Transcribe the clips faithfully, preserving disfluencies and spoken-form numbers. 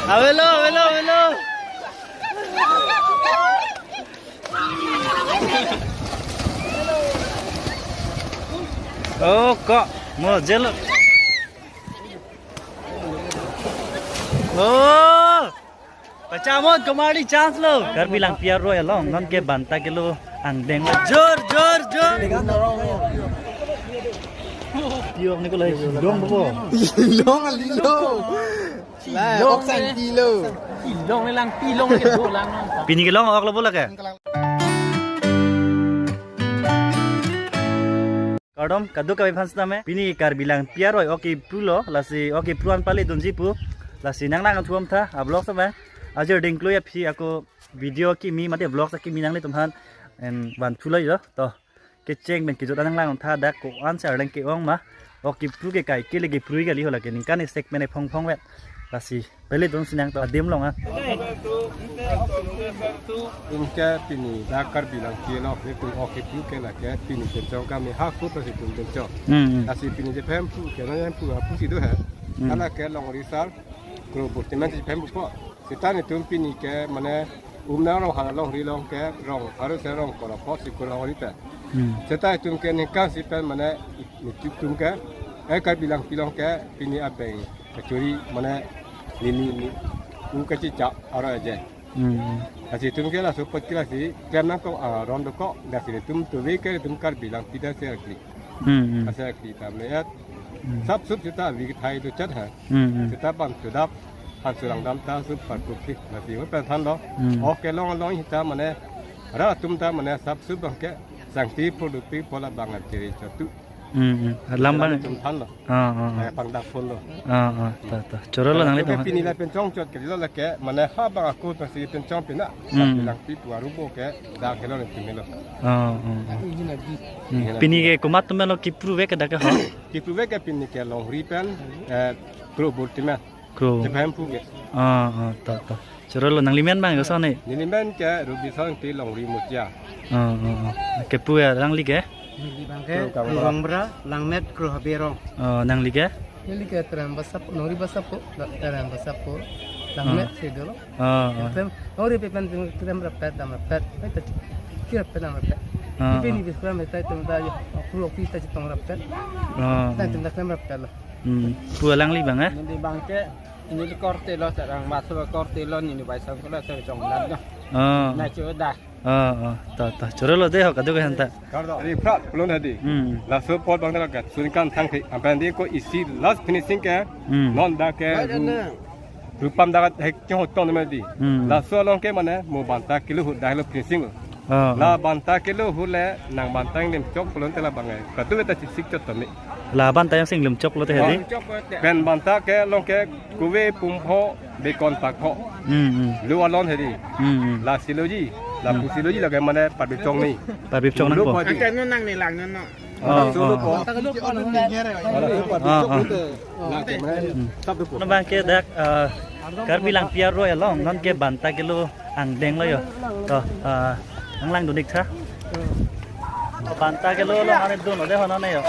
Avelo, avelo, avelo. Oh, kok mo jelo. Oh, pachamon, komarli chance lo. Karbi Langpi aroi along non ke banta kelo angdeng lo. Jor, jor, jor. Piok ni ko lai long bo. Long ali lo. Long sang kilo. Long ni lang, pilong ke dolang. Pini kelong ok lo bo lake. Kardom, kadokave aphan sitame. Pini Karbi Langpi aroi ok kepru lo, lasi ok kepru an pale dunji pu. Lasi nanglang thuam tha, a vlog sa ba. Ajir dingkloi aphi ako video kimi mate vlog sa kimi nanglitum aphan en van thu lo jo. To, kecheng pen kejut an nanglang tha, dak ko-an si arleng ke-ong ma. Ok kepru ke kai kele kepru kali ho lake ningkan isi pen ephong phong vet. Lasi pele dun sinang to adim long ah. Itum ke pini dak Karbi Langpi lo, itum ok kepru ke lake pini penchong kami ha kut lasi itum penchong. Hmm, hmm. Lasi pini je phemphu ke na phemphu apu si do he. Hmm. Hala ke longri sar kro bukti man je phemphu po. Seta netum pini ke mane umna rong hala longri along ke rong, harus rong kolo po si kolo longri ta. Hmm. Seta itum ke ningkan isi pen mane netum ke eh Karbi Langpi along ke pini abeng kachuri mane nini ni u kachicha aro aje. Hmm. Lasi itum ke laso apot ke lasi klem nangkok, ah, ron dokok, lasi netum tuve ke netum Karbi Langpi ta si arkli. Hmm, hmm. Asi arkli ta meyat. Hmm. Sap sup seta vi kethai do chat ha. Hmm, hmm. Seta bang sudap, han surang dam ta sup par kuki. Lasi mo pen than lo. Hmm. Ok kelong along seta mane ra atum ta mane sap sup bang ke sangti pulupi pola bang archiri chatu. Hmm, hmm. Alam bang. Atum than lo. Ah, ah, ah. Eh, pangdak phone lo. Ah, ah, ta, ta. Choro lo nangli. Lake pini la penchong chot ke lo lake, mane ha bang ako ta si penchong pina. Hmm. Langpi pu arubo ke dak helo netum helo. Ah, ah, ah. Hmm. Pini ke komat atum lo kepru ve ke dak ke ha? Kepru ve ke pini ke longri pen, eh, kro bukti man. Kro. Je phemphu ke. Ah, ah, ta, ta. Choro lo, nangli men bang koson ne? Neli men ke Rubi Sangti, longri Mutia. Ah, ah, ah. Kepru ya, nangli ke? Neli bang ke kro Kangba. Kro Kangba, langmet kro Habirong. Ah, nangli ke? Neli ke Terang Basapo, longri Basapo, Terang Basapo. Langmet si dolo. Ah, ah. Klem, longri pe pen klem rapet, dam rapet. Ai ta kira pe dam rapet. Ah, ah. Pini bis klem ta itum ta yo, kro pi ta chetong rapet. Ah, ta ah. Itum ta klem rapet lo. Hmm. Pu alangli bang, eh? Neli bang ke, neli korte lo, sarang maso korte lo, neli bai sang kolo, sarang chong dan lo. Ah. Na chu da. Ah, ah, ta, ta. Choro lo de ho, kadokave aphan ta. Ri prat, pulon hadi. Hmm. Laso apot bang ta ka, sunikan thang the, ampen di ko isi last finishing ke, hmm, non dak ke, ru-, rupam dak hek chong tong ma di. Hmm. Laso along ke mane, mo banta kelo ahut dak lo finishing lo. Ah, la ah. Banta kelo ahut le nang banta inglim chok pulon te la bang ai. Katu beta chisik chot tami. La banta yang si inglim chok lo te hadi. Pen banta kelong ke kove pumpho bekon pakpho. Hmm, hmm. Lo alon hadi. Hmm, hmm. La siloji, la, hmm, pusiloji lake mane parbip chong ni. Parbip chong nangpo. Lo pho di. Angke non nangli lang non no. Oh, oh, oh. Ah, ah. Hmm. Non bang ke dak, eh, Karbi Langpi aroi along, non ke banta kelo angdeng lo yo. To, eh, nanglang dun ik tha. Banta kelo lo, ane dun ode hono ne yo.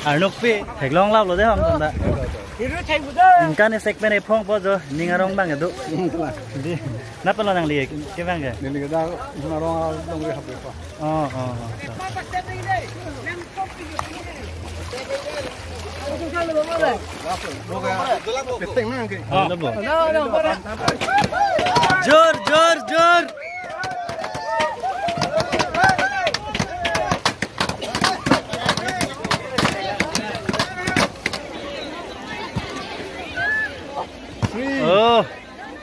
Arnokpi, theklong lap lo de ham tanda. Ningkan isi pen ephong po jo, ning arong bang ya do. Di. Napa lo nangli ke bang ke? Neli ke dak, nung arong along re hap pa. Oh, oh, oh. Peteng nang ke. Oh, lo bo. Jor, jor, jor. Three, oh,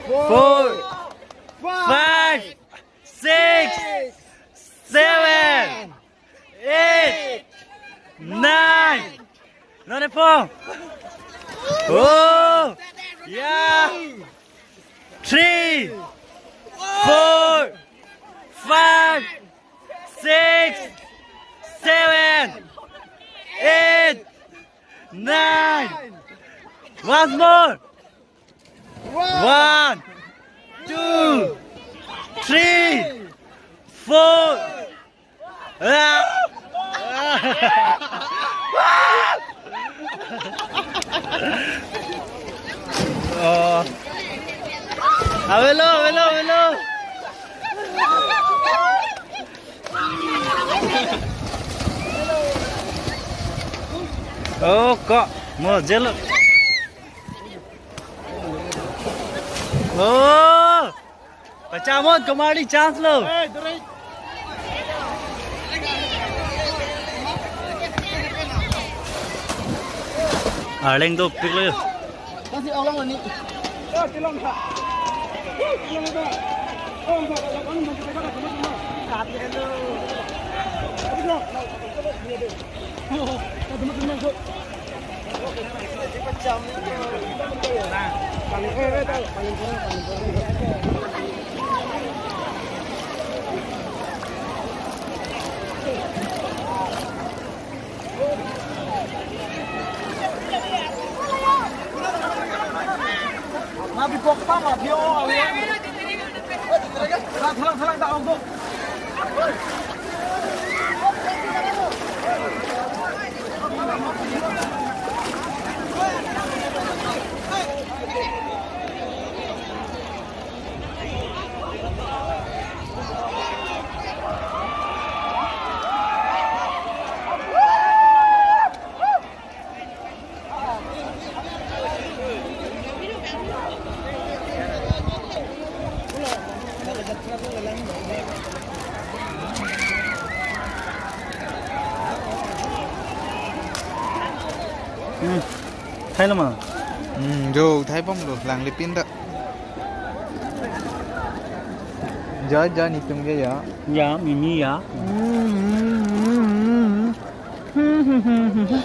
four, four, five, five, six, seven, eight, nine. Non ephong. Oh, yeah. Three, four, five, six, seven, eight, Nine. Once more. One, two, three, four. Ah! Oh. Avelo, avelo, avelo. Oh, kok. Mo jelo. Oh. Pachamon, komarli chance lo. Arleng dopik lo. Hmm. Thailo ma? Hmm, jo, thaibomlo, langlipin ta. Ja, ja, netum ke ya. Ya, mimi ya. Hmm, hmm, hmm, hmm.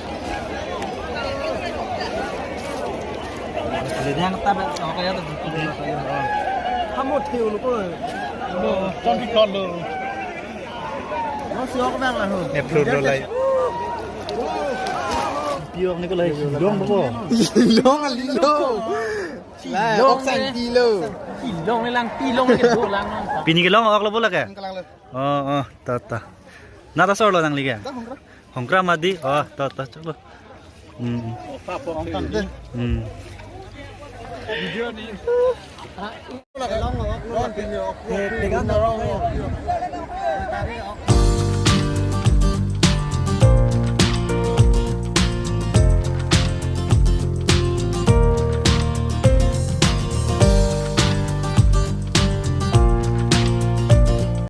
Yang tabak, okay, ya, tabak. Kamu tiu lu ko. Kamu, kamu kalau. Masih orang lah. Ne, flu do lai. Piok ni ko lai, long bo. Long, long. Long, ok sang pilo. Long ni lang, pilong ni ke do lang. Pini kelong ok lo bo la ke? Kelang lo. Oh, oh, ta, ta. Na ta sor lo nangli ke? Ta hongkra. Hongkra mati. Oh, ta, ta, chok lo. Hmm. Hmm.